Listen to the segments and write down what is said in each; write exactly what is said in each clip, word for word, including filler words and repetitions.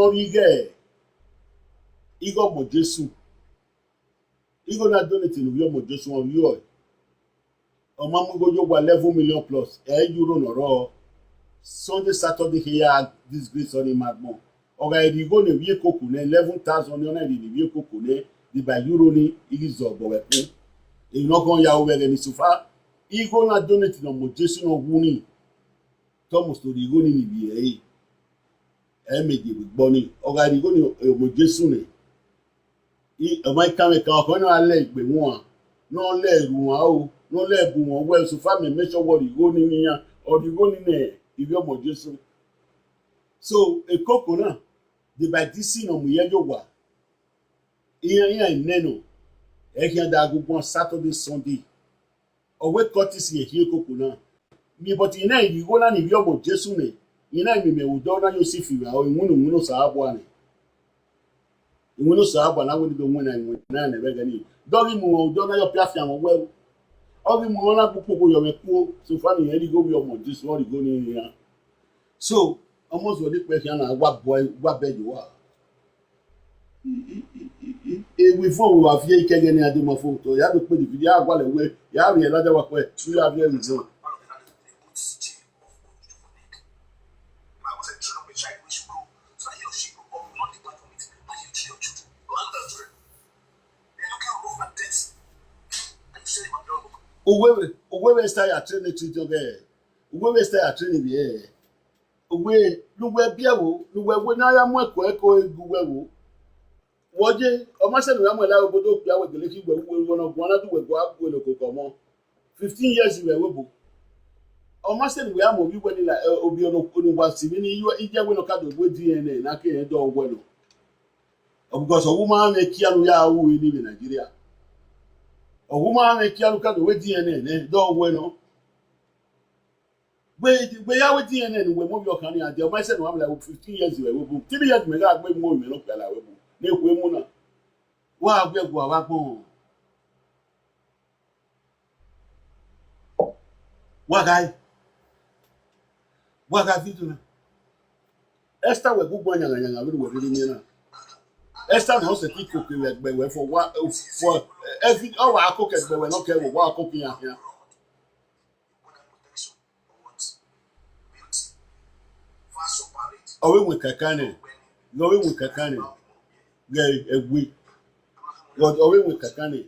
ọ rhie ighe, ighe ọmọ Jesu. Igho na donate ne ovbi ọmọ Jesu, ọ rhie ọe. Ọ ma mu igho ye owa eleven million plus, ẹ i re euro ne ọ rrọọ. Sunday, Saturday khe ya disgrace ọnii ma agbọn. Ọ gha rhie igho ne ivbi ekoko nẹ, eleven thousand ne ọ na rhie ne ivbi ekoko nẹ, rhie ba euro ni, I ghi zọ obọ vbe ẹkun. Emwi ne ọ khọn ya ru vbe ẹghẹ ni, so far, igho na donate ne ọmọ Jesu ne ọ wu ni, te ọ almost rhie igho ni ne ivbi ẹre. Ẹ i mẹ gie vbe igbo ni, ọ gha rhie igho ni, ọmọ Jesu nẹ. I, ọ ma i kan mwẹ kan, ọ khọn ne ọ gha lẹ egbe wan, ne ọ lẹ erhu wan o, ne ọ lẹ ẹbu wan, wẹ, so far mẹ make sure wẹ ọ rhie igho ni ne iran, ọ rhie igho ni ne ivbi ọmọ Jesu. So, ekoko na, the by this thing ọ mu ye ye owa, iran, iran nẹ nọ, ẹ khian da gu guan Saturday, Sunday. Ọ wẹ cut isi ẹre khian ekoko na. Mi, but I na rhie igho na ne ivbi ọmọ Jesu nẹ, I na miẹn mẹ vbe odọ na yo si fi vbe aro, iwinna, iwinna Osanobua nẹ. Iwinna Osanobua na wẹ ne I do winna iwinna nẹ vbe ẹghẹ nii. De ọ ghi mu mwẹ odọ na yọ piafian mwẹ wẹ o. Ọ ghi mu mwẹ na gbe ukpokpo yọ mwẹ kuo, so far ne irẹn rhie igho vbe ọmọ Jesu, ọ rhie igho ni iran. So, ọmọ zuọ dekpẹ khian na wa bọ, wa bẹ ye uwa. Ewe ivon wa viẹ ikẹghẹ ne a dee ma fo, to ya do kpe the video, a gualọ wẹ, ya rhie lada wa kpẹ, u ya viẹ ewe ivon. Uwẹ vbe, uwẹ vbe Esther ya train ne treat ọghẹ, uwẹ vbe Esther ya train vbe ẹ. Uwẹ, ne uwẹ biẹ vbo, ne uwẹ wẹ ne a ya mu ẹko ẹko gu uwẹ vbo. Wẹ ọ ye, ọ ma sẹ ne u ya mu ẹre la obodo okpia, wẹ gele khin wẹ, uwẹ ne ọ guan na du wẹ gua gu ẹre okoko ọmọ. Fifteen years vbe ẹvbo. Ọ ma sẹ ne uwẹ ya mu ovbi uwẹ ni la, eh, ovbi ne, ne uwa sivbi ni, iye wẹ ne ọ ka do gbe D N A na ke rẹn dọ wẹ nọ. Because ọ wu ma mwẹ kia ne u ya ru ni vbe Nigeria. Ọ wu ma mwẹ kia ne u ka do wẹ D N A nẹ, dọ wẹ nọ. Wẹ, wẹ ya wẹ D N A ne uwẹ mu ovbi ọkhan ni a dia, ọ ma sẹ ne uwa mu la fifteen years vbe ẹvbo, three years mẹ gha gbe mu ovbi mwẹ ne okpia la ẹvbo, ne ekhue mu na. Wa gbe ẹguae vbe agbọn. Wa gha, wa gha video na. Esther wẹ gu guan yanghan yanghan vbene uwẹ rhirhi miẹn na. Esther ne ọ sẹtin koko vbe ẹgbẹ wẹ fọ wa, fọ, every, ọ wa koko ẹgbẹ wẹ ne ọ kẹ vbe wa koko iran khian. Ọ vbe wẹ kankan nẹ, ọ vbe wẹ kankan nẹ, ghẹ ẹwe, ọ vbe wẹ kankan nẹ.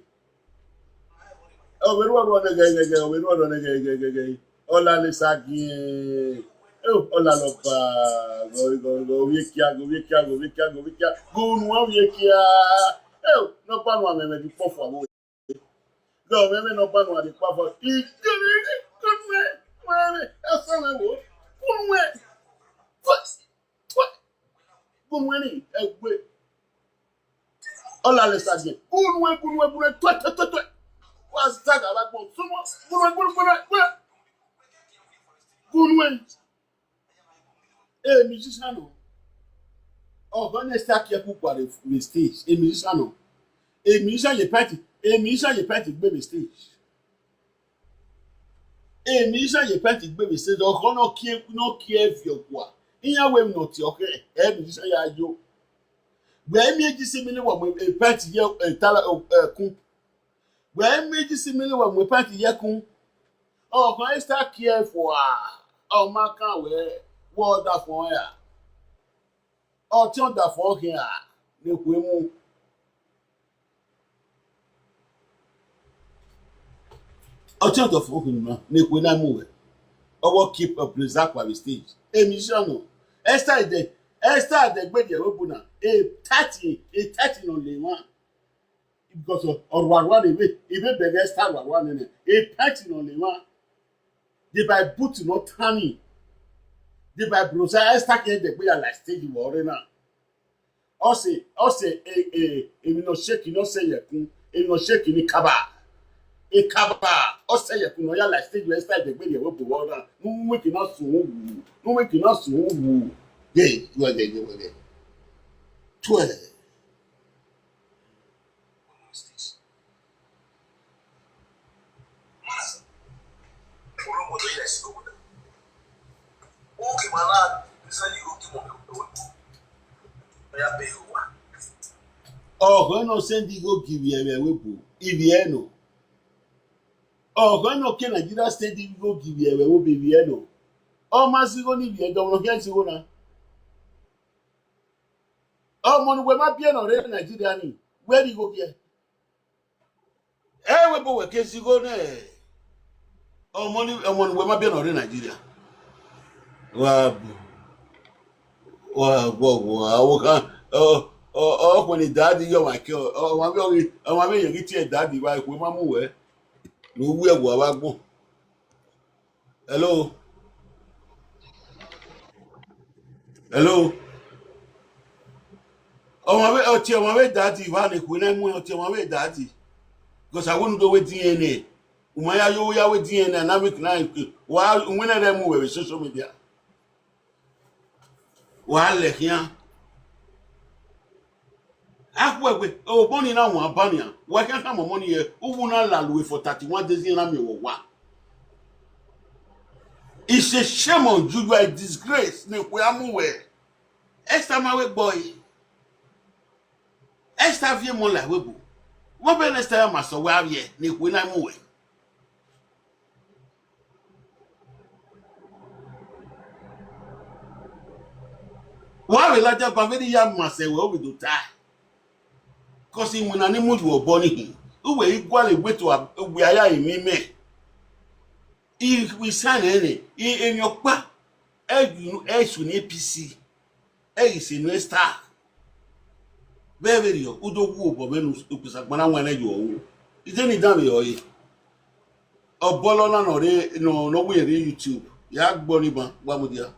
Ọ vbe rhuọrhuọ nẹ ghẹghẹghẹ, ọ vbe rhuọrhuọ nẹ ghẹghẹghẹ. Ọ la le sa giẹn. Eo, ọ la lọ ba, ghe ovbiekia, ghe ovbiekia, ghe ovbiekia, ghe ovbiekia, ghe unu ovbiekia. Eo, ne ọ gba nu amwẹ mwẹ vbe ikpọfua vbe. Ghe ọ mwẹ mwẹ ne ọ gba nu amwẹ vbe ikpọfua. Igere, ghe unu ẹ, mwẹ mwẹ, ẹsẹ mwẹ wo. Unu ẹ. Ghe unu ẹ ni, ẹwe. Ọ la le sa giẹn. Unu ẹ, unu ẹ, unu ẹ, tuẹ, tuẹ, tuẹ, tuẹ. Wa sa ga vbe agbọn, sumọ. Unu ẹ, unu ẹ, unu ẹ, unu ẹ. Unu ẹ. E musician nọ. Ọ gha ne Esther kie ku guare vbe stage. E musician nọ. E musician ye pẹnti, e musician ye pẹnti gbe vbe stage. E musician ye pẹnti gbe vbe stage. Ọ gha ne ọ kie, ne ọ kie viọ gua. Iran wẹ ne ọ tie ọkhẹ, e musician ya yo. Wẹ miẹn Jisi mi ne wa mu pẹnti ye, e, tala, e, ẹkun. Wẹ miẹn Jisi mi ne wa mu pẹnti ye ẹkun. Ọ gha Esther kie fua. Ọ ma kan wẹ, wẹ ọ da fọn ra. Ọtiọnda fọ khian ne ekhue mu. Ọtiọnda fọ khian ne ekhue na mu wẹ. Ọ vbe keep a blaze akpa vbe stage. E musician nọ. Esther dẹ, Esther dẹ gbe die ẹvbo bu na. E tight, e tight nọ le emwa. Because ọ rhuarhua ne ivbe, ivbe bẹghe Esther rhuarhua nene. E tight nọ le emwa. Deba boot ne ọ tan ni. Deba brusa Esther ke dẹgbe ya la stage vbe ọre na. Ọ sẹ, ọ sẹ, e, e, emwi ne ọ shake ne ọ sẹ ye ẹkun, emwi ne ọ shake ni kaba. E kaba, ọ sẹ ye ẹkun ne ọ ya la stage vbe Esther dẹgbe ye ẹvbo bu ọre na. Ne uweke na sun wu, ne uweke na sun wu. Ye, wẹgẹ, ye, wẹgẹ. Tuẹ. Ọ ya be owa. Ọghẹ nọ send igho gi ivbi ẹvbo ebo, ivbi ẹnọ. Ọghẹ nọ ke Nigeria send igho gi ivbi ẹvbo ebo, ivbi ẹnọ. Ọ ma zẹ igho ni ivbi ẹdọ, ọ khian zẹ igho na. Ọmọ ne uwẹ ma biẹ ne ọ rre Nigeria ni, wẹ rhie igho giẹ. Ẹ wẹ ebo wẹ ke zẹ igho nẹ ọmọ ni, ọmọ ne uwẹ ma biẹ ne ọ rre Nigeria. Wa bu, wa gbọgbọ, avo khan, ọ, ọ, ọ, ọkhuẹn ne daddy yọ ọmwa ke, ọ, ọmwa vbe, ọmwa vbe yẹn ghi tie daddy vba, ekhue ma mu wẹ, ne u wi ẹguae vbe agbọn. Hello? Hello? Ọmwa vbe, ọ tie ọmwa vbe daddy vba ne ekhue na mu, ọ tie ọmwa vbe daddy. Because a wẹ ne u do wẹ D N A. U ma ya yo ya wẹ D N A na make na, wa winna rẹ mu wẹ vbe social media. Wa lẹ khian. Akhuẹgbe, obọ ni na wan ba nian, wa khian khama ọmọ ni ye, uwu na la lue for thirty-one days, iran na miẹn wẹ owa. It's a shame on you, you are a disgrace, ne ekhue a mu wẹ. Esther ma vbe gbe ọe. Esther viẹ emọ la ẹvbo ebo. Vbọ vbe ne Esther ya ma sẹ wẹ a vbiẹ ne ekhue na mu wẹ? Wa vbe ladian ban vbene I ya ma sẹ wẹ, u vbe do tae. Cos iwinna ni mu ye obọ ni hin, uwẹ i gualọ wẹ to a, wẹ a ya emwi mẹ. I, I sign ẹnrẹn, i, emwi ọkpa, ẹ, ẹ i sunu A P C. Ẹ ghi sẹ enu Esther. Vbe vberriọ, u do wu obọ vbene okpia sagban na wẹn nẹ ye uwẹ ru. I de ne I danmwehọ ẹre. Ọbọlọ na nọ rre, nọ, nọ wẹ rre YouTube. Ya gbe ọnii ban, wa mudia.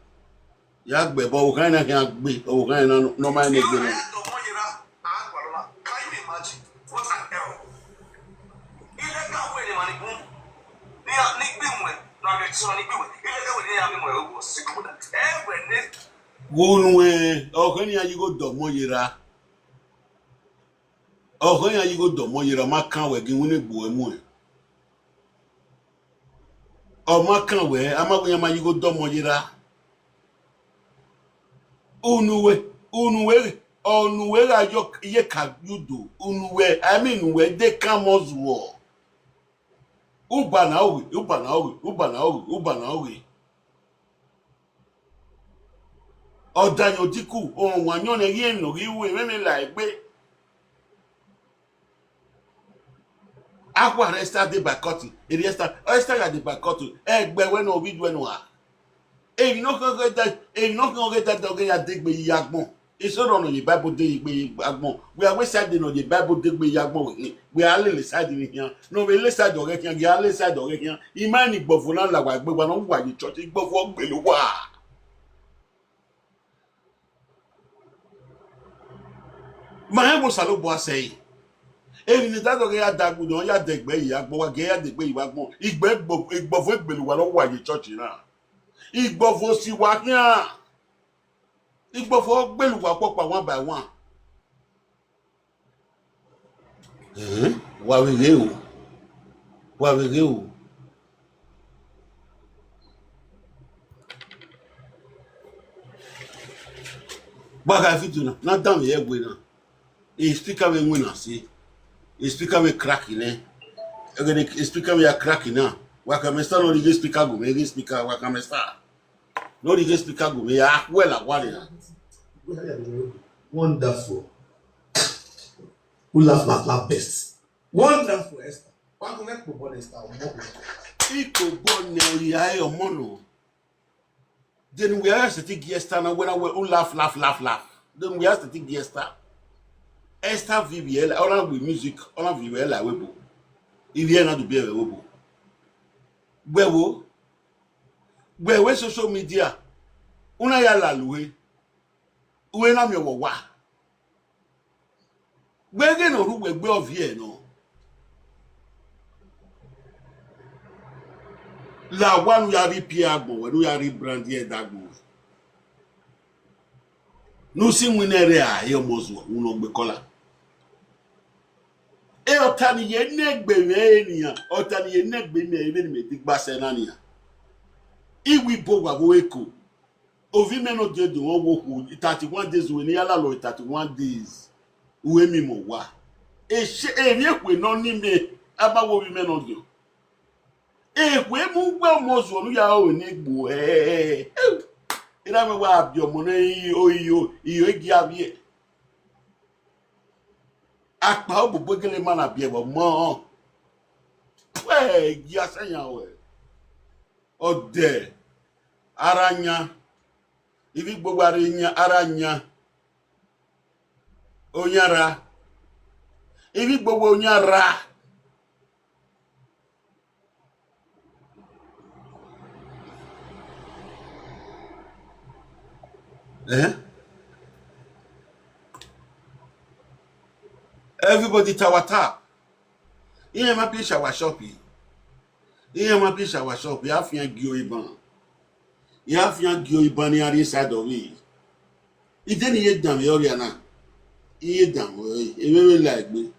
Ya gbe ẹbọ, ọvbokhan na khian gbe, ọvbokhan na nọ ma nẹ gbe nọ. Can you imagine? What an error. Ilegal way ni ma ni gun. Ni a, ni gbe wẹ, na mi ti ni gbe wẹ. Ilegal way ni a mi mo e wo sick mother. Eh, we ne Ghonu ẹn, ọghẹ ne iran ye igho dọmọ ye ra. Ọghẹ ne iran ye igho dọmọ ye ra, ọ ma kan wẹ gin winna egbe ruẹ mu ẹn. Ọ ma kan wẹ, a ma wẹ iran ma ye igho dọmọ ye ra. Unu wẹ, unu wẹ, unu wẹ gha yọ ye ka ye udo, unu wẹ, I mean, unu wẹ de kan mọ zuọ. Uba na oghe, uba na oghe, uba na oghe, uba na oghe. Ọdayọn Odiku, ọmwa yọn ne ẹghẹ ne ọ ghi ru emwẹmwẹ la egbe. Akhuẹ Esther de boycott, erriọ Esther, Esther gha de boycott, ẹgbẹ wẹ ne ovbi duẹ nọ a. Emwi ne ọ khian ọghe da, emwi ne ọ khian ọghe da, da ọghe ya degbe ye agbọn. Eso rọ nọ ye Bible de ye egbe ye agbọn. Wẹ a wẹ side nọ ye Bible degbe ye agbọn wẹ khin. Wẹ a lele side ni khian. Ne ọ vbe le side ọghe khian, ghi a le side ọghe khian. I ma ni igbọvo na la wa egbe wa ne ọ wa ye church, igbọvo ọ gbele uwa. Ma rẹn vbe Osanobua sẹe. Emwi ne daddy ọghe ya da agbọn, ọ ya degbe ye agbọn, wa gie ya degbe ye agbọn. Igbe igbo-, igbọvo egbele uwa ne ọ wa ye church na. Igbọvo si uwa khian. Igbọvo ọ gbele uwa ọkpọkpa one by one. Ẹhẹn, wa vbe ghe o. Wa vbe ghe o. Wa gha video na, na danmwehọ ẹre wẹ na. E speaker vbe winna si. E speaker vbe crack nẹ. Ẹghẹ ne e speaker vbe ya crack na. Wa khama Esther ne ọ rhie ighe speaker gu mwẹ, ighe speaker, wa khama Esther. Ne ọ rhie ighe speaker gu mwẹ, ya khuẹ la wa nian. Wonderful. Who laugh, laugh, laugh best? Wonderful, Esther. Wa gu mwẹ kpobọ nẹ, Esther, ọmọ mi. Ikpobọ nẹ ọ ya re ọmọ nọ. Then we are sitting gi Esther na, wẹ na wẹ, u laugh, laugh, laugh, laugh. Then we are sitting gi Esther. Esther vivi ẹla, ọ na wi music, ọ na vivi ẹla webo. Ivie na du biẹ vbe webo. Wẹ wo, wẹ wẹ social media, u na ya la lue, u na miẹn ọwọwa. Wẹ ghe ne ọ rre uwẹ egbe ọviẹ nọ. La owa ne u ya rhie ipiẹ agbọn wẹ, ne u ya rhie brandy ẹdẹ agbọn wẹ. Ne u si winna ẹre a, e ọmọ zuọ, u nọ gbe kọla. E ọta ni ye ne egbe mwẹ ẹre nian, ọta ni ye ne egbe mwẹ ẹre vbene mẹ digba sẹ na nian. Iwu ibo wa vbe eko. Ovbi imẹ nọ diọn diọn, ọ wo okhuo thirty-one days, wẹ ne I ya lalọ thirty-one days, u he miẹn imẹ owa. Ese, emwi ekhue nọ ni mẹ, a ba wo ovbi imẹ nọ diọn. Ekhue mu wẹ ọmọ zuọ ne u ya ro ne egbo hẹ. Erha mwẹ wa biẹ ọmọ nẹ, iyo, iyo, iyo, egia vbiẹ. Akpa obobo gele ma na biẹ vbe ọmọ. Wẹ, egia sẹ yan wẹ. Ọdẹ, ara yan, ivbi igbo wa rre yan, ara yan, oyan ra, ivbi igbo wa oyan ra. Eh? Everybody ta wa ta. Iran ma bi shower shop yi. Iran ma bi shower shop yi, a fian gie oban. Ya fian gie oban ne iran rrie side ọvbe. Ide ne I ye danmwẹ ọrria na, I ye danmwẹ ọre, emwẹ mwẹ la egbe.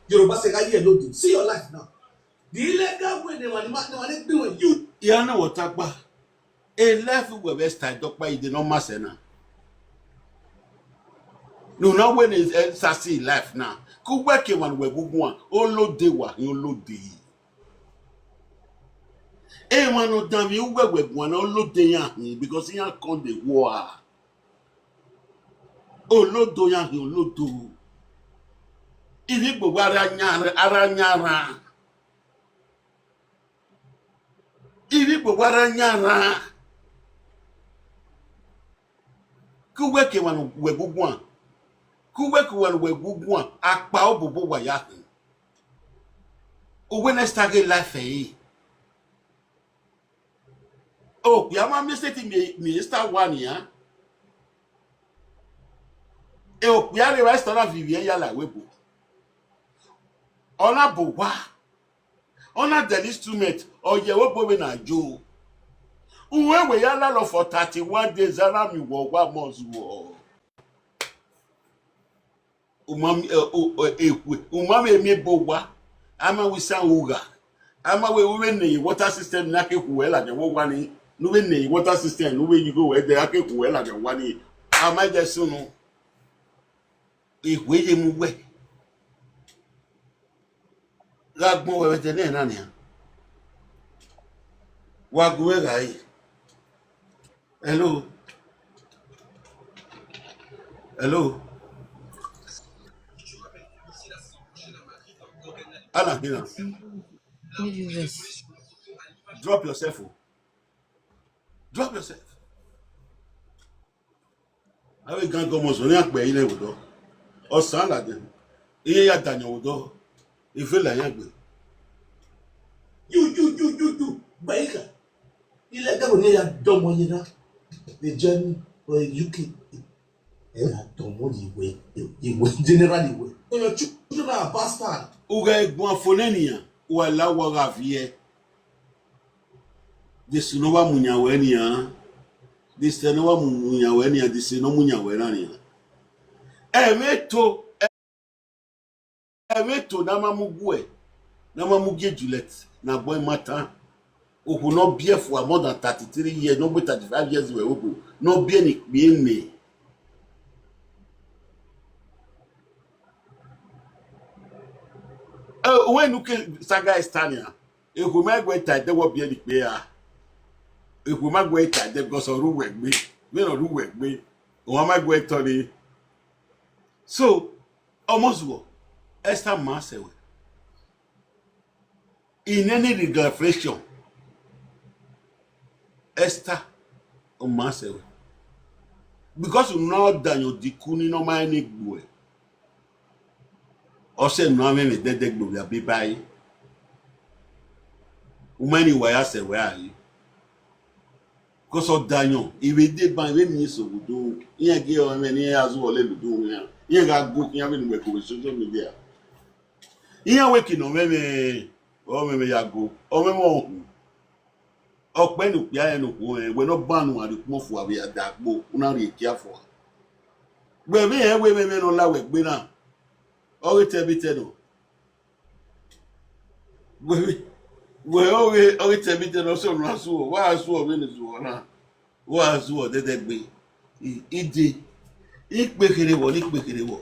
Yoruba say, "Ka ye lode, see your life now." The illegal way they want, they want to do it. You. Iran na wọ ta gba. E life wẹ vbe Esther dọkpa ide ne ọ ma sẹ na. Ne u na wẹ ne Esther see life na. Ke uwẹ ke emwa ne uwẹ gu guan, olode wa hin olode. Emwa ne ọ danmwẹ uwẹ wẹ guan na, olode iran hin, because iran kọn de wua. Olodo iran hin olodo. Ivbi igbo wa ra yan, a ra yan ran. Ivbi igbo wa ra yan ran. Ke uwẹ ke emwa ne uwẹ gu guan. Ke uwẹ ke emwa ne uwẹ gu guan, akpa obobo wa ya khin. Uwẹ ne Esther ghe life ẹre. Okpia ma miẹn state miẹn, miẹn Esther owa nian. E okpia rre evba Esther na viọ ivbi ẹre ya la ẹvbo ebo. Ọ na bọ owa. Ọ na dẹlẹ instrument, ọ ye ẹvbo ebo vbene a yo. Uwẹ wẹ ya lalọ for thirty-one days, a na miẹn uwẹ owa mọ zuọ. Uma mi-, ẹ, o, ẹ, ekhue, uma vbe miẹn ebe owa, a ma wẹ isan ugha, a ma wẹ u vbe ne water system na ke khu wẹ ladian vbe owa ni, ne u vbe ne water system, ne u vbe ye igho wẹ dẹ, a ke khu wẹ ladian owa ni, a ma dẹ sunu. Ekhue ye mu wẹ. Gha gbọn wẹ vbe ẹdẹ nẹ na nian. Wa gu mwẹ gha re. Hello. Hello. Ana hina. Leave you rest. Drop yourself. O. Drop yourself. Avbe gangan ọmọ zọ ne a kpẹ i nẹ vbe odọ. Ọ san ladian. Iran ya da yan vbe odọ. Ife la iran gbe. You, you, you, you, you. Gba igha. Illegal ne ya dọmọ ye na. The Germany or U K. Ẹ na dọmọ ye iwe, iwe, general iwe. Your children are bastard. U gha guan fo nẹ nian, wa la wa gha viẹ. Desi ne ọ wa mu yan wẹ nian, desi ne ọ wa mu yan wẹ nian, desi ne ọ mu yan wẹ na nian. Ẹmwẹ eto, ẹmwẹ eto ne a ma mu guẹ, ne a ma mu gie Juliet, ne a gbẹn ma tan. Okhuo ne ọ biẹ fua more than thirty-three years, ne ọ gbe thirty-five years vbe ẹvbo ebo, ne ọ biẹ ne ikpia mẹ. Ẹ, uwẹ ne u ke saga Esther nian, ekhue ma guẹ ta ẹdẹ wẹ ọ biẹ ne ikpia ra. Ekhue ma guẹ ta ẹdẹ because ọ rre uwẹ gbe, vbene ọ rre uwẹ gbe, ọmwa ma guẹ tọ re. So, ọmọ zuọ, Esther ma sẹ wẹ. In any regret, Esther, ọ ma sẹ wẹ. Because unu na da yan odiku ni ne ọ ma rẹn ne egbuẹ. Ọ sẹ unu a mwẹ ẹmwẹ dẹdẹ gbe ovbi abiba ẹre. U ma rẹn ne uwa ya sẹ wẹ a re. Because ọ da yan, ivbe deba, ivbe miẹn eso vbe udu, iran gie ọmwẹ ne iran ya zẹ uwẹ lele udu iran, iran gha gu iran vbene uwẹ ke vbe social media. Iran wẹ ke ne ọmwẹmwẹ, ọmwẹmwẹ ya go, ọmwẹmwẹ ọhun. Ọkpẹ ne okpia rẹn ne okhuo rẹn, wẹ ne ọ ban ne uwa rhie ukpọn fua vbe a da gbo, u na rhie ekia fua. Wẹ vbe rẹn wẹ emwẹmwẹ ne ọ la wẹ gbe na, ọ ghi tẹ vbe tẹ nọ. Wẹ vbe, Wẹ ọghe ọghe tẹmidẹ ne ọ sẹ ọna zuọ, wa zuọ vbene zuọ na, wa zuọ dẹdẹgbe. I- Ide, ikpe kherhe vbọ, ne ikpe kherhe vbọ.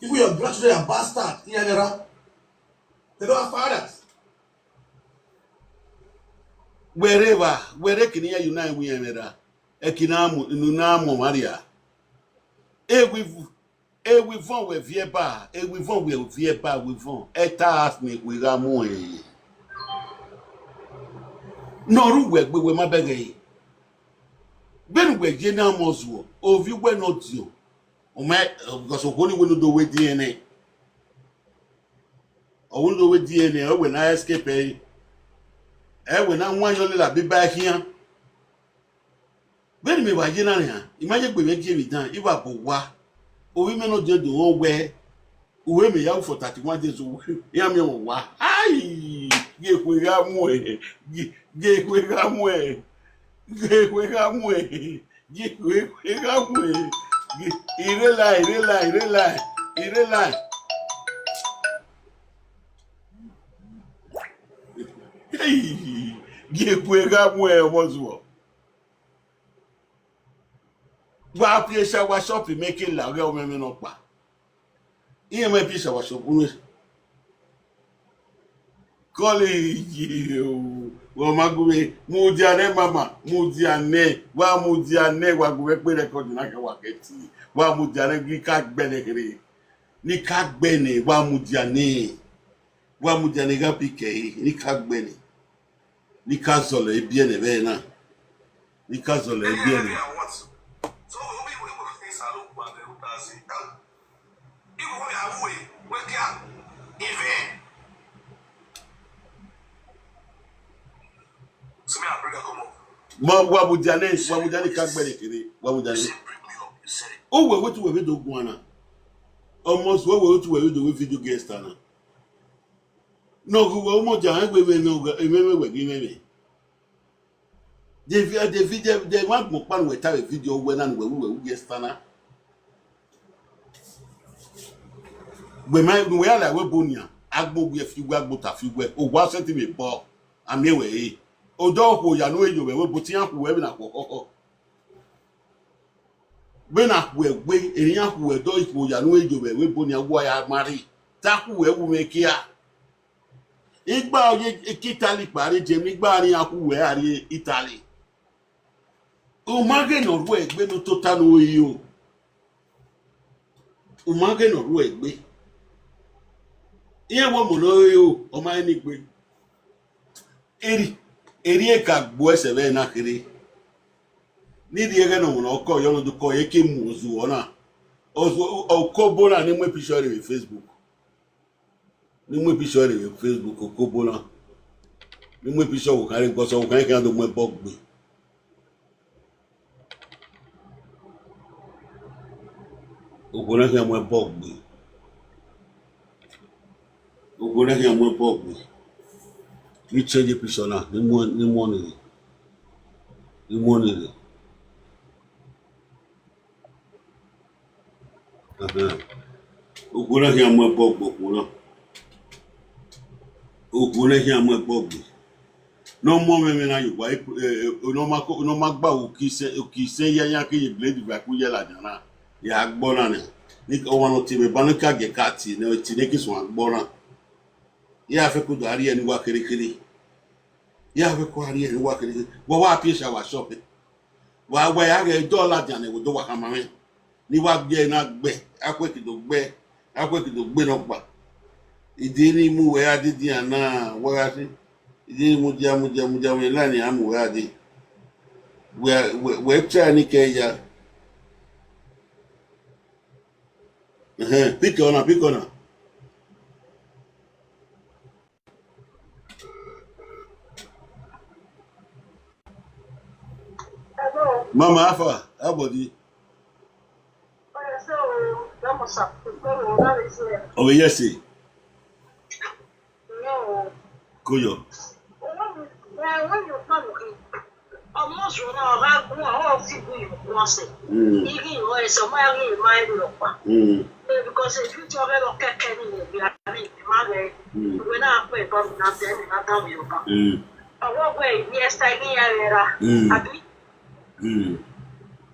Even your grandchildren are bastard, iran erha. They don't have fathers. Wẹ rre evba, wẹ rre kene iran ye una iwinna ẹmwẹ ra, ẹki na mu, ne una mu ọmwa rria. Ewi- Ewivọn wẹ viẹ ba, ewivọn wẹ viẹ ba, ewivọn. Ẹta as ne ekhue gha mu ẹre. Ne ọ rre uwẹ gbe wẹ ma bẹghe ẹre. Vbene uwẹ ye ne amọ zuọ, ovbi uwẹ ne ọ diọn. Ọ ma, because okhuo ni wẹ ne u do wẹ diẹn nẹ. Ọ wẹ ne u do wẹ diẹn nẹ, ọ wẹ na escape ẹre. Ẹ wẹ na wan yọ lele abiba khian. Vbene imẹ wa ye na nian, I ma ye egbe mwẹ gie emwi dan, I wa bu owa. Ovbi mwẹ ne ọ diọn do rẹn wẹ, uwẹ mẹ ya ru for thirty one days, iran miẹn mwẹ owa. Ai, gie ekhue gha muẹn, gie gie ekhue gha muẹn, gie ekhue gha muẹn, gie ekhue gha muẹn. Gie- I rre la, I rre la, I rre la, I rre la. Hey, gie ekhue gha muẹn, ọmọ zuọ. Wa pie shower shop, mẹ ke la ọghe ọmọ mwẹ nọkpa. Iran ma pie shower shop unu. Kọleji o, wa ma gu mwẹ, mudia nẹ mama, mudia nẹ, wa mudia nẹ, wa gu mwẹ kpe record na kẹ wa kẹ tie, wa mudia nẹ, ghi ka gbẹ nẹ kherhe, ne I ka gbẹ nẹ, wa mudia nẹ, wa mudia nẹ, I gha pick ẹre, ne I ka gbẹ nẹ, ne I ka zọlọ ebiẹ nẹ vbe na, ne I ka zọlọ ebiẹ nẹ. Ma wa mudia nẹ, wa mudia nẹ, I ka gbẹ nẹ kherhe, wa mudia nẹ. Uwẹ wẹ te uwẹ vbe do guan na. Ọmọ zuọ, uwẹ wẹ te uwẹ vbe do wẹ video guest na. Ne ọ ghi uwẹ, u mudia rẹn wẹ emwẹ wẹ ghi mwẹ mwẹ. De vi- de vi- de de wa gbọn ọkpa ne uwẹ ta vbe video wẹ na, ne uwẹ ru uwẹ ru guest na. Wẹ ma, ne uwẹ ya la ẹvbo ebo nian, agbọn wiẹ fi uwẹ, agbọn ota fi uwẹ, owa sẹtin vbe bọ, a miẹn wẹ re. Odọ okhuo ya ne u ye ovbi ẹvbo ebo te iran khu uwẹ vbene a khu ọkhọkhọ. Vbene a khu ẹwe, ere iran khu ẹdẹ ikhuo ya ne u ye ovbi ẹvbo ebo nian, wa ya ma rri, te a khu uwẹ wu mwẹ kia. Igba ọ ye ke Italy kpa rre Germany, igba ne iran khu uwẹ a rrie Italy. U ma ghe ne ọ rhuẹ egbe ne u tota ne u ri o. U ma ghe ne ọ rhuẹ egbe. Iran wẹ ọmọ ne ọ re o, ọ ma rẹn ni gbe. Erriọ, erriọ ka gbuẹ sẹ vbe na kherhe. Ne I rhie ẹghẹ ne ọmwa ne ọ kọ yọ ne ọ do kọ, ọ ye ke mu ozuọ na. Ozuọ, okobo na ne mu picture rre vbe Facebook. Ne mu picture rre vbe Facebook, okobo na. Ne mu picture vbe okhan rre, because okhan khian do mu ẹbọ gbe. Okhuo na khian mu ẹbọ gbe. Okhuo na khian mu ẹbọ gbe. Ne I change picture na, ne I mu, ne I mu ọnii rre. Ne I mu ọnii rre. Ahan. Okhuo na khian mu ẹbọ gbe okhuo na. Okhuo na khian mu ẹbọ gbe. Ne ọ mu ọmwẹmwẹ na ye owa, eh, eh, ne ọ ma ko- ne ọ ma gba uki isẹn, uki isẹn ya, iran ke ye blade va ku ye ladian na, ya gbe ọna nian. Ni ọmwa ne ọ tie mwẹ ba ne ọ ka gie ka tie nẹ, ọ tie nẹ ke suẹn gbe ọna. Iran fẹko do a rhie ne uwa kherhe kherhe. Iran fẹko a rhie ne uwa kherhe kherhe. Wa wa pie shower shop. Wa wa ya ghẹ dọ ladian ne wo do wa khama mwẹ. Ne I wa gbe ẹre na gbe, akhuẹki do gbe, akhuẹki do gbe nọkpa. Ide ne I mu wẹ gha dede iran na, wa gha sẹ. Ide ne I mudia, mudia, mudia, wẹ la ne iran mu wẹ gha dee. Wẹ, wẹ, wẹ try ne I kẹ ya. Ẹhẹn, pick ọna, pick ọna. Hello. Mama, how far? How body? Oh, yes, sir. Oh, that must have been very well. That is here. Oh, yes, sir. No. Koyo. When, when you come, almost run out, I go out, see you once. Mm. Even you are somewhere in my look. Mm. Eh, because if you talk about keke ni, I mean, my way. Mm. When I Ẹbọ na tẹ ne na tama Yoruba. Mm. Ọwọ wẹ ivbi Esther ne iran rre ra, mm, abi? Mm.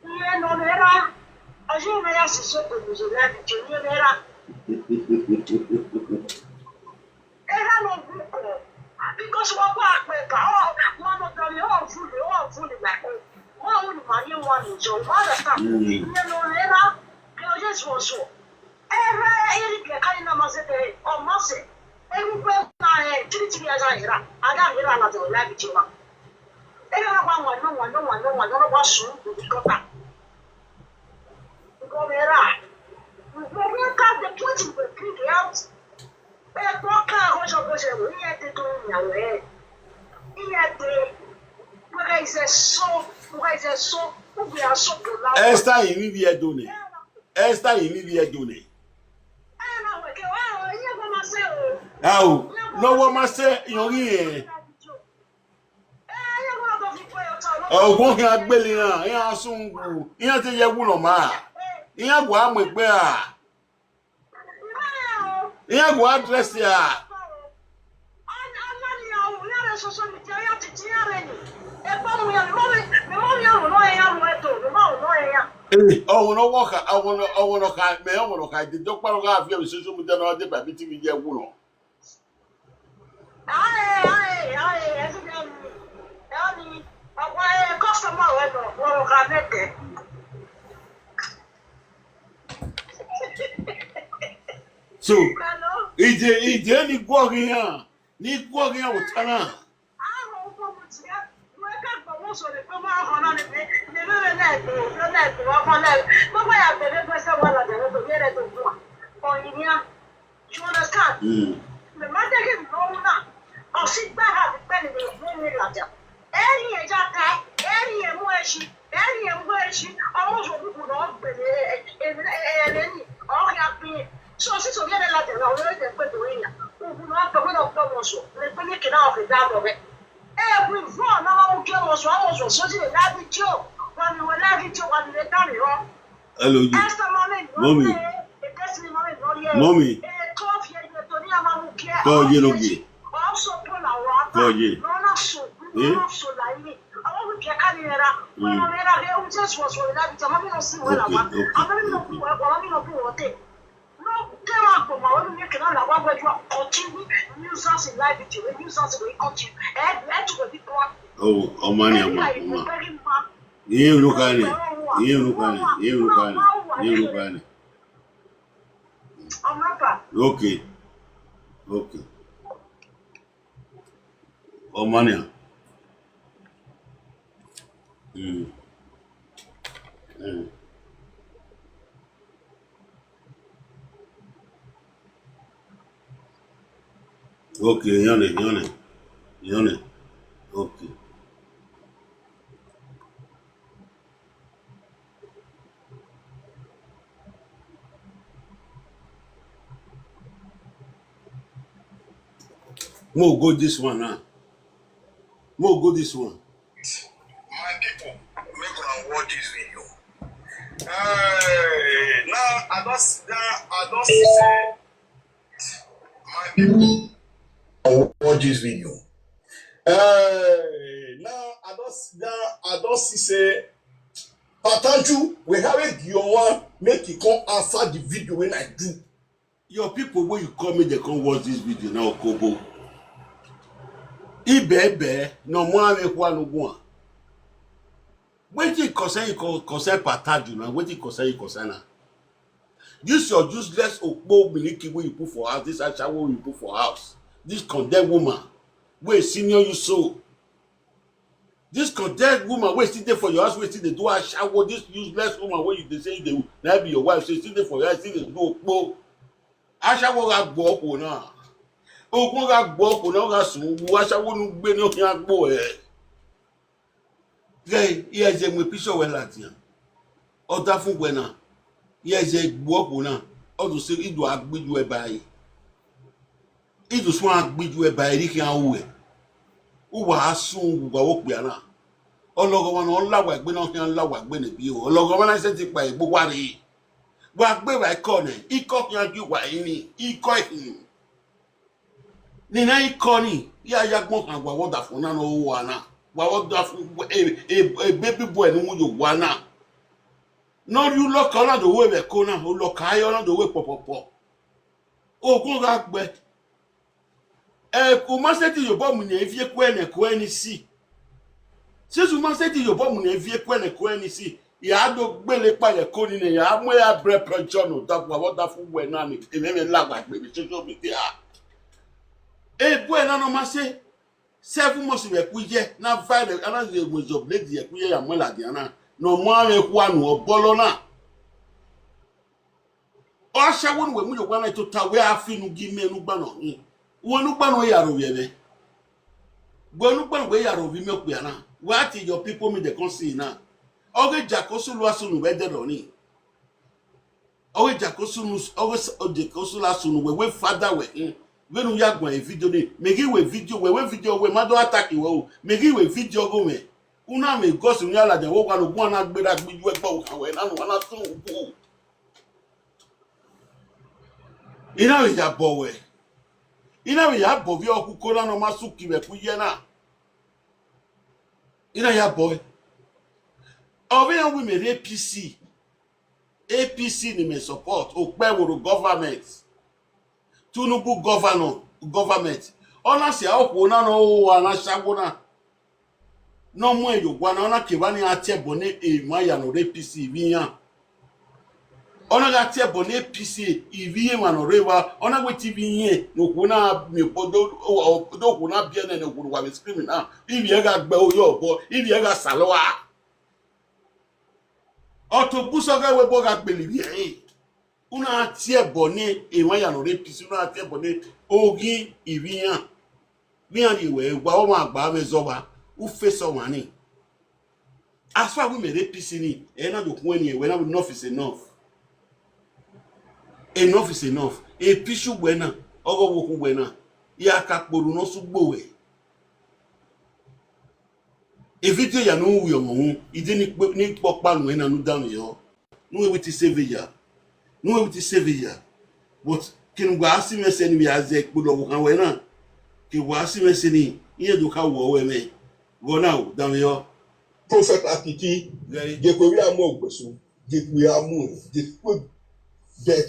Iran nọ rre ra, ọ ye ne a ya sisi okpogho ye reality, iran rre ra. Erha ne ọ wu kọ, because wa wa kpe ba, ọ, wa nọ dọlọ, ọ vule, ọ vule like, ọ, wa ru ne ima rhie wan ni jọ, you understand? Mm. Iran nọ rre ra, ke ọ ye zuọzuọ. Erha iri biẹ ka ni na ma zẹdẹ, ọ ma sẹ. Erha ugbẹn na, eh, three three a gha rre ra, a gha rre ra na dọlọ reality wa. Erha na wa wan nọ, wan nọ, wan nọ, wan nọ, wa sunu vbe gọta. Gọmẹ ra. When we come, the point we bring out. Ẹ kpọ ka ọjọ bọjọ ẹvbo, iran dede ọmwa yan wẹ. Iran dede. Wẹ gha izẹ so, wẹ gha izẹ so, u gbe a so bola. Esther, I ni vbiẹ do nẹ. Esther, I ni vbiẹ do nẹ. Ẹ na wẹ ke wa, iran gba ma sẹ o. Ao, ne ọ wa ma sẹ, irẹn ghi rẹn. Ọghuọghọ iran gbele iran, iran sunu wu, iran te ye ẹwu ne ọ ma, iran gua mu egbe ra, iran gua dress ra. Eh, ọmọ ne ọ wọ kha, ọmọ ne, ọmọ ne ọ kha, mẹ ọmọ ne ọ kha dede ọkpa ne ọ gha viọ vbe social media ne ọ deba vbe T V ye ẹwu nọ. Ae, ae, ae, ẹ ti dẹ mi. Ẹ ni, ọkpa, eh, customer wẹ nọ, wẹ ọ kha nẹdẹ. So, hello? Ije, ije ni guọghọ iran, ni guọghọ iran vbe ota na. Aro ugbọ mu tie, wẹ ka gbọmọ so ne kpọmọ ọhọ na ne, ne vbe vbe na ẹgbẹ, vbe na ẹgbẹ, ọkọ na ẹgbẹ. Gbogbo ya gbe vbe sẹ wa ladian ne do, vbe rẹ do bua. Ọ yi nian. You understand? Mm. Mẹ ma deghẹ ne ọ wu na, ọ si gba ha vbe ikpẹn ne vbe ne ladian. Ẹ i rẹn ya ta, ẹ i rẹn mu ẹre shi, ẹ i rẹn mu ẹre shi, ọmọ zo bubu ne ọ gbe ne, ẹ, ẹ, ẹ, ẹ, ẹ, ni, ọ khian gbe irẹn. So, since ovbi ẹre ladian na, ọ rẹn vbe ẹkpẹn do rinmwian. Ubu ne ọ gbe, wẹ ne ọ gbe ọmọ zo, ne egbe ne ke na ọ ghe da vbe ọghẹ. Every one na ma mu gie ọmọ zo, ọmọ zo, so di vbe na video, wa ni wẹ na video, wa ni vbe da vbe rọ. Hello, you. Mommy. Mommy. Kọ ye no ye. Kọ ye. Eh? Mm. Okay, okay. Oh, ọmọ ni, ọmọ, ọmọ. Iye unu kha nẹ, iye unu kha nẹ, iye unu kha nẹ, iye unu kha nẹ. Okay, okay. Ọmọ nian. Mm. Mm. Okay, iyan nẹ, iyan nẹ, iyan nẹ. Okay. Mo go this one now. Mo go this one. My people, make una watch this video. Hey, now I don sit down, I don see say, my people, watch this video. Hey, now I don sit down, I don see say, Patanju, we have a one make you come answer the video when I do. Your people wey you call me, they come watch this video now, Kobo. Ibebe, no more me kwa no go. Wetin concern you con-, concern Pataju now? Wetin concern you concern now? This your useless okpo miliki wey you put for house, this ashawo wey you put for house, this condemned woman wey senior you so. This condemned woman wey still dey for your house, wey still dey do ashawo, this useless woman wey you dey say you dey, na be your wife, so still dey for your house, still dey do okpo. Ashawo gha gbe okhuo na. Okhuo gha gbe okhuo na, ọ gha sun wu ashawo ne ugbe ne ọ khian gbe ẹre. Ghẹ, iran zẹ mu picture wẹ ladian. Ọ da fun wẹ na, iran zẹ gbe okhuo na, ọ do sẹ, I do a gbe iyuẹ ba ẹre. I do suẹn a gbe iyuẹ ba ẹre, I khian ru ẹre. Uwa a sun uwa vbe okpia na. Ọlọghọmwa ne ọ la uwa egbe ne ọ khian la uwa egbe ne biẹ o. Ọlọghọmwa na sẹtin kpa egbe uwa rre. Wa gbe evba ikọ nẹ, ikọ khian gie uwa rinmwian, ikọ ehin. Ne I na i kọ nii, ya ya agbọn khan wa vbe ọdafẹn na ne ọ ho owa na, wa vbe ọdafẹn, e, e, e baby boy ne u mu ye owa na. Ne ọ rhie ulọka, ọ na do ru vbe ẹko na, ulọka ayọ na do ru kpọkpọkpọ. Ogun gha gbe. Ẹ, u ma sẹtin ye obọ mu ne ivie kuẹ ne ẹko ẹre ni si. Since u ma sẹtin ye obọ mu ne ivie kuẹ ne ẹko ẹre ni si, ya do gbele kpa ye ẹko nii ne ya mu ya brẹ pressure ne ọdafẹn, wa vbe ọdafẹn uwẹ na ni, emwẹ mwẹ la wa gbe vbe social media. Ebo ẹre na ne ọ ma sẹ, seven months vbe ẹkpo iye, na viral, a na ye Wizobladey ye ẹkpo iye ya mu ladian na, ne ọ mu amwẹ khua nu, ọ bọlọ na. Ọ ashawo ne uwẹ mu ye owa na tota, wẹ a fi unu gie imẹ ne ugbanọ hin. Uwẹ ne ugbanọ ya ro vbe ẹmwẹ. Wẹ ne ugbanọ wẹ ya ro vbe imẹ okpia na. Wẹ a tie your people meet dem come see na. Ọ ghe Jakosu lu asunu vbe ẹdẹrẹ ọnii. Ọ ghe Jakosu nu, ọ ghe s-, ọ Jakosu lu asunu wẹ, wẹ fada wẹ hin. Vbene u ya guan e video nii, mẹ ghi wẹ video wẹ, wẹ video wẹ, ma do attack wẹ o. Mẹ ghi wẹ video ọghe mwẹ. U na mwẹ gọsi u ya ladian vbe owa ne oguan na gberra gbe iye ẹgbẹe okhan wẹ na, ne uwa na tọn uwu. I na vbe ya bọ wẹ. I na vbe ya bọ ovbi ọkhuko na ne ọ ma suki vbe ẹkpo iye na. I na ya bọ ẹe. Ọ vbe rẹn wẹ imẹ rre A P C. A P C ne imẹ support, okpẹvbo rre government. Tinubu governor, government. Ọ na sia okhuo na ne ọ ho owa ne ashawo na. Ne ọ muẹn ye owa na, ọ na ke evba ni a tie ẹbọ ne emwa ya ne ọ rre A P C ivbi iran. Ọ na gha tie ẹbọ ne A P C ivbi emwa ne ọ rre evba, ọ na wẹ te ivbi irẹn ne okhuo na miẹn obọ do, do okhuo na biẹ nẹ ne okhuo ne uwa vbe screen na, ivbi ẹre gha gbe ẹre ye obọ, ivbi ẹre gha salọ ua. Ọ tobọ usọ ghẹ wẹ obọ gha gbele ivbi ẹre. U na tie ẹbọ ne emwa ya ne ọ rre A P C, u na tie ẹbọ ne oghi ivbi iran. Vbe iran rhie wẹ wa ọmwa gba mwẹ zọ vba, u face ọmwa ni. As far wẹ imẹ rre A P C ni, ẹ na do khuẹn ni, ẹwẹ na wẹ enough is enough. Enough is enough. A P C uwẹ na, ọghe ọvbokhan uwẹ na, ya ka kpolo ne ọ sẹ ugbo wẹ. E video ya ne u wi ọmọ uhunmwu, ide ni kpe-, ni kpe ọkpa nuẹn na ne u danmwehọ. Ne u wẹ te save ya. Ne u wẹ te save ya. But kene uwa si mwẹ sẹ ne I vbe a zẹ kpolo ọvbokhan wẹ na, ke uwa si mwẹ sẹ ne iran do kha wọ ẹmwẹ. Ghọ na o, danmwehọ. Prophet Akiki, ghẹ re, je kue vbe a mu ogbesu, je kue a mu, je kue. But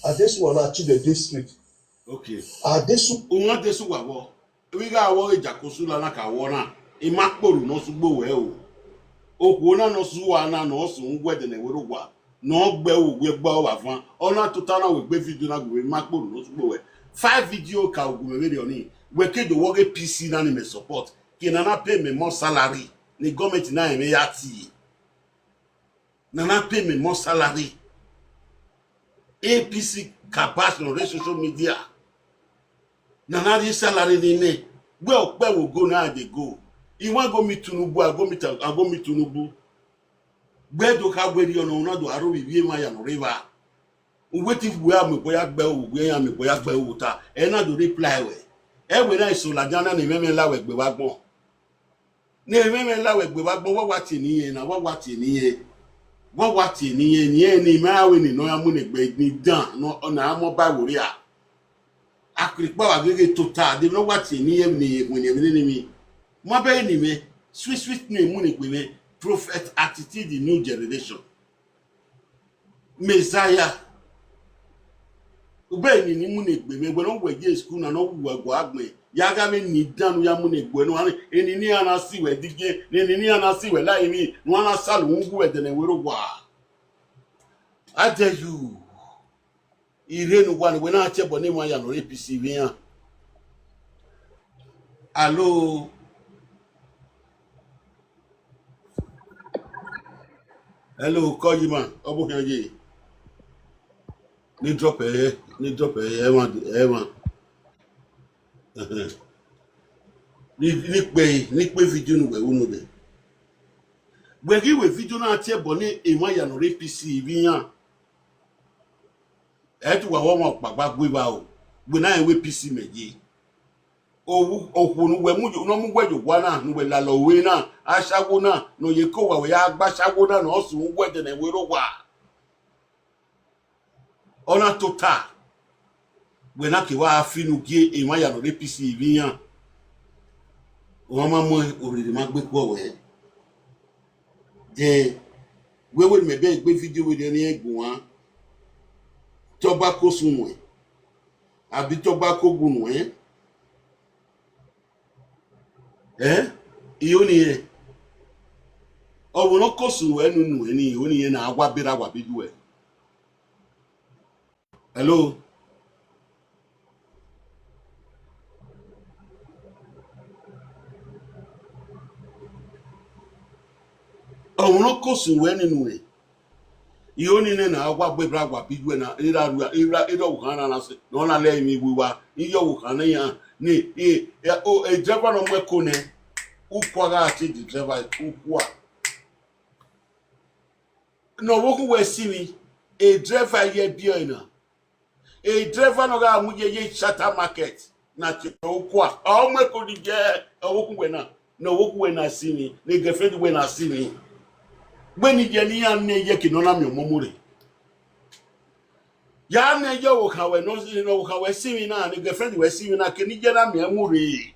Adesuwa na achieve the district. Okay. Adesu. Uwan Adesuwa vbọ? Vbe I gha wọ ọghe Jakosula na ka wọ na, I ma kpolo ne ọ sẹ ugbo wẹ o. Okhuo na ne ọ sẹ uwa na, ne ọ sẹ uhunmwu ẹdẹ ne ẹvbo rre owa, ne ọ gbe ẹvbo, wẹ gbe ọvbavban, ọ na tota na wẹ gbe video na gu mwẹ, I ma kpolo ne ọ sẹ ugbo wẹ. Five video ka gu mwẹ vberriọ nii, wẹ ke do wẹ ọghe A P C na ne imẹ support, ke ne a na pay mẹ more salary, ne government na rẹn mwẹ ya tie. Ne a na pay mẹ more salary. A P C kabash ne ọ rre social media. Ne a na rhie salary ne imẹ. Wẹ okpẹvbo go na a de go. I wan go meet Tinubu, I go meet, I go meet Tinubu. Wẹ do kha werriọ nọ, u na do aro vbe ivbi emwa ya ne ọ rre evba. U wẹ te wẹ a mu egbe ya gbe ẹvbo, wẹ iran mu egbe ya gbe ẹvbo ta. Ẹ na do reply wẹ. Ẹ wẹ na eso ladian na ne ẹmwẹ mwẹ la wẹ gbe vbe agbọn. Ne ẹmwẹ mwẹ la wẹ gbe vbe agbọn, wa wa tie ne irẹn na, wa wa tie ne irẹn. Wa wa tie ne irẹn, ne irẹn ne ima ra wẹ ne nọ ya mu ne egbe ni dan, nọ, ọ na mọ ba ẹvbo rria. Akpirikpa wa gege tota, de ne ọ wa tie ne irẹn ne irẹn wẹ ne ẹmwẹ ne emwi. Ma bẹghe ne imẹ, sweet sweet ne mu ne egbe mwẹ, prophet attitude new generation. Messiah. Ubẹ ni ni mu ne egbe mwẹ, wẹ ne ọ wẹ ye school na, ne ọ wu wẹ gua agbọn, ya gha vbe ni dan ne u ya mu ne egbe nọ, eni ni iran na si wẹ digie, ne eni ni iran na si wẹ la emwi, ne u na sa lu wu wẹ dẹnẹ wẹ rre owa. I tell you, I rre ne uwa ne wẹ na tie ẹbọ ne emwa ya ne ọ rre A P C vbe iran. Alo. Hello, call you man. Ọ bu khian ye. Ni drop ẹ, ni drop ẹ, ẹ wan, ẹ wan. Ni, ni kpe, ni kpe video nu wẹ unu de. Wẹ ghi wẹ video na tie ẹbọ ne emwa ya ne ọ rre A P C vbe iran. Ẹ te uwa vbe ọmwa ọkpagba gu evba o, wẹ na rẹn wẹ A P C mẹ ye. Owu, okhuo ne uwẹ mu yo, ne ọ mu uwẹ ye owa na, ne uwẹ lalọ ore na, ashawo na, ne ọ ye ke owa wẹ ya gba ashawo na, ne ọ sẹ uhunmwu ẹdẹ ne ẹvbo rre owa. Ọ na tota. Wẹ na ke wa fi unu gie emwa ya ne ọ rre A P C vbe iran. Ọmwa ma mu orere ma gbe guọ wẹ. Then, wẹ wẹ ne mẹ bẹghe gbe video wẹ rhie ne irẹn guan, te ọ gba ko sun nuẹn, abi te ọ gba ko gu nuẹn. Ẹ, iro ni rẹn. Ọ vbe ne ọ ko sun ruẹ ne unu ẹre ni, iro ni rẹn ne a wa berra wa bi yu ẹre. Hello? Ọ vbe ne ọ ko sun ruẹ ne unu ẹre. Iro ni nẹ ne a wa gbe bra wa bi yu ẹre na, erha rua, erha, erha ọvbokhan na na sẹ, ne ọ na lẹ emwi wiwa, iye ọvbokhan ne iran, ni, e, e, o, e driver ne ọ mu ẹko nẹ, ukua gha tie the driver, ukua. Ne ọvbokhan wẹ sinmwi, e driver ye biẹ ọre na. E driver ne ọ gha mu ye, ye Shatta Market, na tie ukua. Ọ mu ẹko ni ye ọvbokhan wẹ na, ne ọvbokhan wẹ na sinmwi, ne girlfriend wẹ na sinmwi. Wẹ ni ye ne iran nẹ ye ke ne ọ na miẹn ọmọ mu rre. Ya nẹ ye ọvbokhan wẹ ne ọ, ne ọvbokhan wẹ sinmwi na, ne girlfriend wẹ sinmwi na, ke ne iye na miẹn mu rre.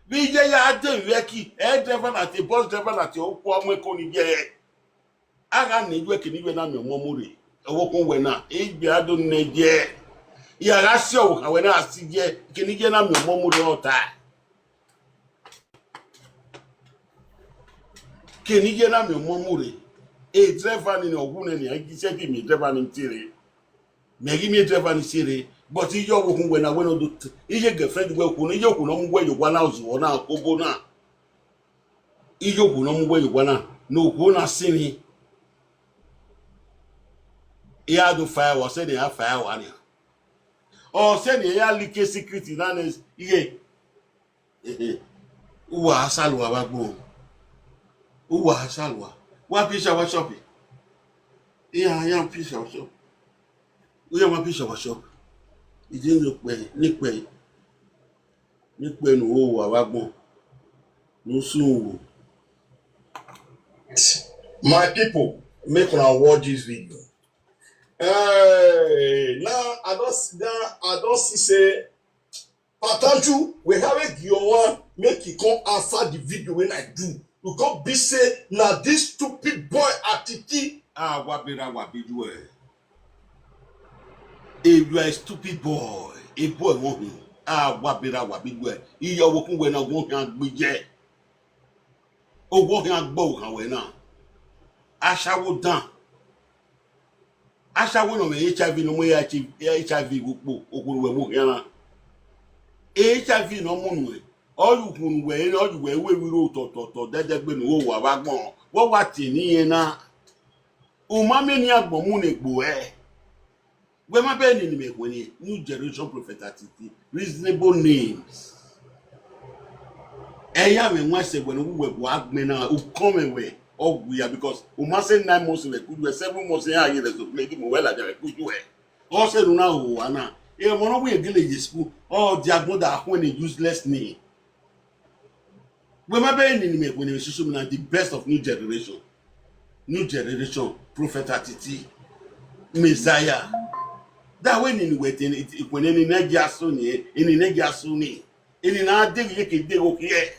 Vbe iye ya dẹ vbe ẹki, ẹ driver na tie, bus driver na tie ukua, ọ mu ẹko ni ye. A gha nẹ yu ẹre ke ne iye na miẹn ọmọ mu rre, ọvbokhan wẹ na, egbe a do nẹ ye. Ya gha si ọvbokhan wẹ na si ye, ke ne iye na miẹn ọmọ mu rre ọta. Ke ne iye na miẹn ọmọ mu rre. E driver ni, ne ọ wu nẹ nian, i sẹtin miẹn driver ni tie rre. Mẹ ghi miẹn driver ni tie rre, but iye ọvbokhan wẹ na, wẹ ne ọ do t-, iye girlfriend wẹ okhuo, iye okhuo ne ọ mu wẹ ye owa na, ọzuọ na, obo na. Iye okhuo ne ọ mu wẹ ye owa na, ne okhuo na sinmwi. I gha do fire wa, ọ sẹ ne a fire wa nian. Ọ sẹ ne a ya like secret na nẹ, iye. Uwa a salua vbe agbọn. Uwa a salua. Wa picture wa shop. Iran, iran picture wa shop. Iran ma picture wa shop. Ije ne okpẹ, ne ikpẹ. Ni kpe ne uwa vbe agbọn, ne u sun uwu. My people, make una watch this video. Eh, now I don see, now I don see say Patanju, we have a give one, make e come answer the video when I do. We come be say, na this stupid boy Atiti. A wa berra wa bi yu ẹre. You are a stupid boy. A boy won't win. A wa berra wa bi yu ẹre. Iye ọvbokhan wẹ na, ọvbokhan gbe ye. Ọvbokhan gbe ọvbokhan wẹ na. Ashawo dan. Ashawo ne ọ mwẹ H I V, ne ọ mu H I V vbe ukpo, okhuo ne uwẹ mu khian na. H I V ne ọ mu nuẹn, ọ ye ukhunmwu wẹ, ọ ye uwẹ, wẹ vbe iro tọtọtọ, dẹdẹgbe ne uwa vbe agbọn, wẹ wa tie eni irẹn na. U ma miẹn eni agbọn mu ne egbe ruẹ. Wẹ ma bẹghe nene mẹ khuẹnniẹn, new generation prophet Atiti, reasonable names. Ẹ ya mwẹ wan ẹsẹ wẹ ne uwẹ wa gbẹn na, u kọnmwẹ wẹ, ọ wia, because u ma sẹ nine months vbe ẹkuyu ẹ, seven months iran ye rẹ so, mẹ ghi mu wẹ ladian vbe ẹkuyu ẹ. Ọ sẹ ne u na ho owa na, emọ ne ọ wẹ gele ye school, ọ dia agbọn da khuẹn ne useless ni. Wẹ ma bẹghe nene mẹ khuẹnniẹn vbe social media, the best of new generation. New generation, Prophet Atiti, Messiah. Da wẹ nene wẹ te ikhuẹnniẹn ne nẹgiasu ni, eni nẹgiasu ni, eni na deghe ye ke deghe okhiẹ.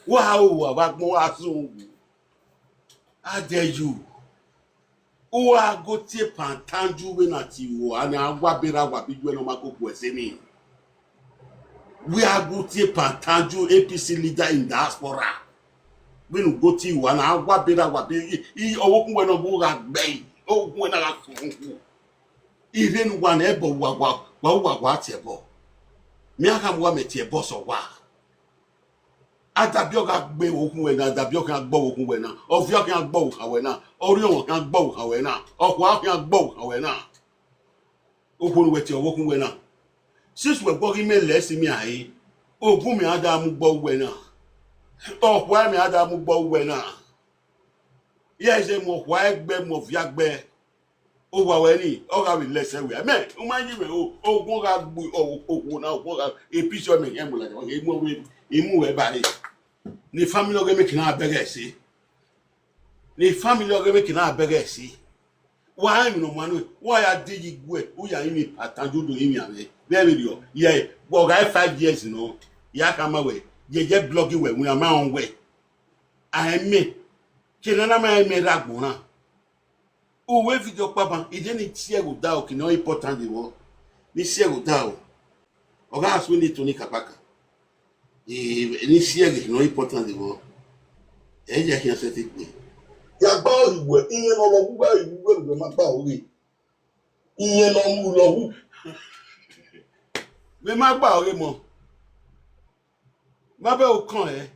Wa ha owa vbe agbọn, wa sun uwu. I dare you. Uwa go tie Patanju vbe na tie uwa, ne a wa berra wa bi yu ẹre ne ọ ma koko ẹse ni. Wẹ a go tie Patanju, A P C leader in diaspora. Vbene u go tie uwa na, a wa berra wa bi, i, i, ọvbokhan wẹ ne ọ gha gbe, ọvbokhan wẹ na gha sun uwu. I rre ne uwa ne ẹbọ wa, wa, wa, wa, wa tie ẹbọ. Mẹ a gha mu uwa mẹ tie ẹbọ sẹ owa. Adabiọ gha gbe ọvbokhan wẹ na, adabiọ khian gbe ọvbokhan wẹ na, ọviọ khian gbe ọvbokhan wẹ na, ọrriọnmwẹ khian gbe ọvbokhan wẹ na, ọkhua khian gbe ọvbokhan wẹ na. Okhuo ne uwẹ tie ọvbokhan wẹ na. Since wẹ guọghọ imẹ lẹ ẹse mẹ a re, ogun mẹ a da mu gbe uwẹ na. Ọkhua mẹ a da mu gbe uwẹ na. Iran zẹ mu ọkhua ẹgbẹ, mu ọviọ ẹgbẹ. Owa wẹ ni, ọ gha vbe lẹ ẹsẹ wẹ. Mẹ, u ma yi mwẹ o, ogun gha gbe okhuo na, ogun gha, e picture mẹ hẹn mu ladian, e mu wẹ, e mu wẹ ba re. Ne family ọghe mẹ ke na bẹghe ẹse. Ne family ọghe mẹ ke na bẹghe ẹse. Wa rẹn emwi ne ọ wan nuẹn, wa ya de yi guẹ, u ya rinmwian atan, ju do rinmwian mwẹ. Vbe vberriọ, yẹ, ọ gha re five years nọ, ya khama wẹ, yẹyẹ blogging wẹ, winna ma rẹn wẹ. A rẹn mẹ, ke ne a na ma rẹn mẹ rre agbọn na. Uwẹ video ọkpa ban, I de ni si ẹghẹ odaro, ke ne ọ important vbọ, ni si ẹghẹ odaro. Ọ gha sunu ne Tony Kapaka. Eni si ẹghẹ ne ọ important vbọ, ẹ ya khian sẹtin kpe. Ya gba ọre wẹ, iyẹn ne ọ lọghọ uwẹ, uwẹ, uwẹ ma gba ọre. Iyẹn ne ọ mu lọghọ. Mẹ ma gba ọre mọ. Ma bẹ okọn ẹ.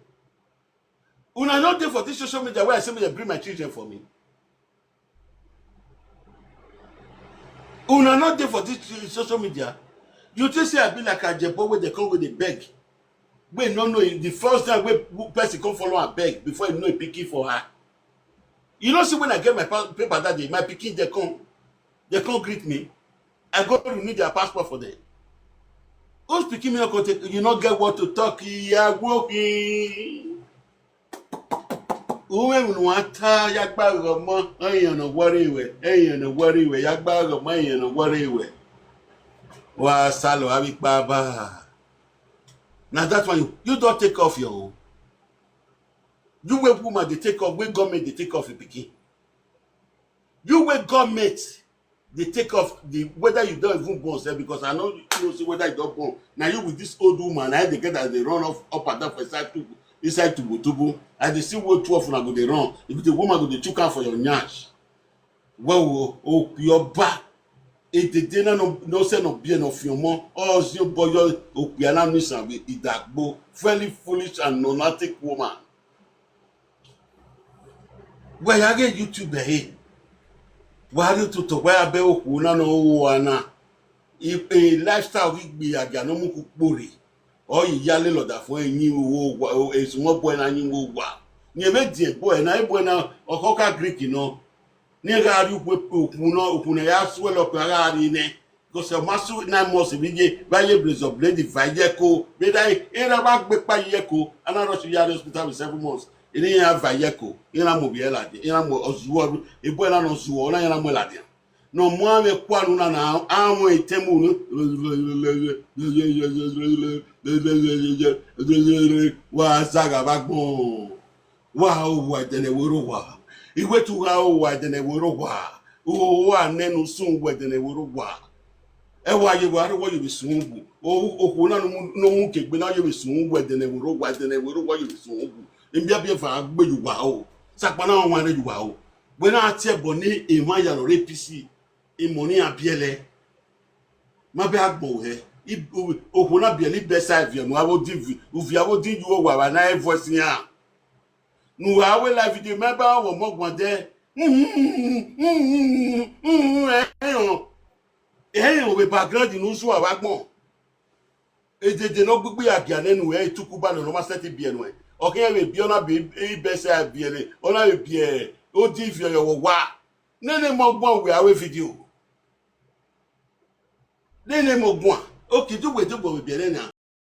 Una no dey for this social media where I say make dem bring my children for me. Una no dey for this social media. You think say I be like Ajebo wey dem come go dey beg? Wey no know the first time wey person come follow am beg before he know he pikin for her. You no see when I get my pa-, paper that day, my pikin dem come, dem come greet me. I go renew their passport for them. Whose pikin me no come take? You no get what to talk, Iyawo khin. Uwẹ emwi ne uwa ta, ya gba ghe ọmọ, ẹyẹn ne ọ wọrre wẹ, ẹyẹn ne ọ wọrre wẹ, ya gba ghe ọmọ, ẹyẹn ne ọ wọrre wẹ. Wa salọ avbe ikpa ba. Na that one you, you don take off your own. You wey woman dey take off, wey government dey take off your pikin. You wey government dey take off the, whether you don even born sef, because I no know say whether you don born. Na you with this old woman, na dey get as dey run off up and down for inside tubu, inside tubu tubu. I dey see wey two of una go dey run. If the woman go dey chook am for your nyash. Wẹ wo, okpia ọba. Edede na nọ, nọ sẹ nọ biẹ nọ fian ọmọ. Ọ ziẹn obọ yọ okpia na nu isan vbe idagbo. Very foolish and lunatic woman. Wẹ ya ghe YouTube ẹre, wa rhie ototọ, wa ya bẹ okhuo na ne ọ ru owa na. I, e lifestyle ghi gbe agia ne ọ mu khu kporre, ọ ye ya lele ọdafẹn ẹre yin vbe owa, esu mwẹ ọbọ ẹre na yin vbe owa. Rẹn vbe diẹn ẹbọ ẹre na, ẹbọ ẹre na, ọ khọ ka Greek nọ. Ne iran gha rrie uwu okhuo nọ, okhuo ne a ya suẹlẹ ọkpa gha rrie nẹ. Because ọ ma su nine months vbe iye, vbe a ye blade, blade va ye ẹko, vbe da erha wa gbe ekpa ye ẹko, a na rush ya rrie hospital with seven months. Eni iran va ye ẹko, iran mu ovbi ẹre ladian, iran mu ọzuọ, ebo ẹre na ne ọ zuọ, ọ na iran mu ẹre ladian. Ne ọ mu amwẹ kua unu na, na amwẹ etẹn mu unu. Wa zagha vbe agbọn. Wa ho uwa ẹdẹnẹvborre owa. Iwẹ te u gha ho uwa ẹdẹnẹvborre owa. Uwa nene usun uwa ẹdẹnẹvborre owa. Ẹ wa ye wa rre, wọ ye vbe sun uwu. O-, okhuo na ne ọ mu, ne ọ mu ke egbe na, ọ ye vbe sun uwu ẹdẹnẹvborre owa, ẹdẹnẹvborre owa, ọ ye vbe sun uwu. Emiabiẹ eva gbe ye uwa o. Sakpa na ọmwa rre ye uwa o. Wẹ na tie ẹbọ ne emwa ya rre A P C, emọ ne iran biẹlẹ. Ma bẹ agbọn wẹ, i-, u-, okhuo na biẹlẹ ibẹsa viọ ne avbe odi vi-, uvia avbe odi ye uwa vbe na voice iran. Ne u gha ru live video, mẹ ba wẹ ọmọ guan dẹ. Ẹrọnmwẹ background ne u zuọ vbe agbọn. Edede ne ọ gbigbi ya gia nẹ ne uwẹ, itukuba nọ ne ọ ma sẹtin biẹ nuẹn. Ọ khian vbe biẹ, ọ na biẹ ibẹsa biẹlẹ, ọ na vbe biẹ odi viọ ye ọvbọwa. Nene mọ guan wẹ avbe video. Nene mọ guan. Oke, dugbe dugbe vbe biẹ nẹ na.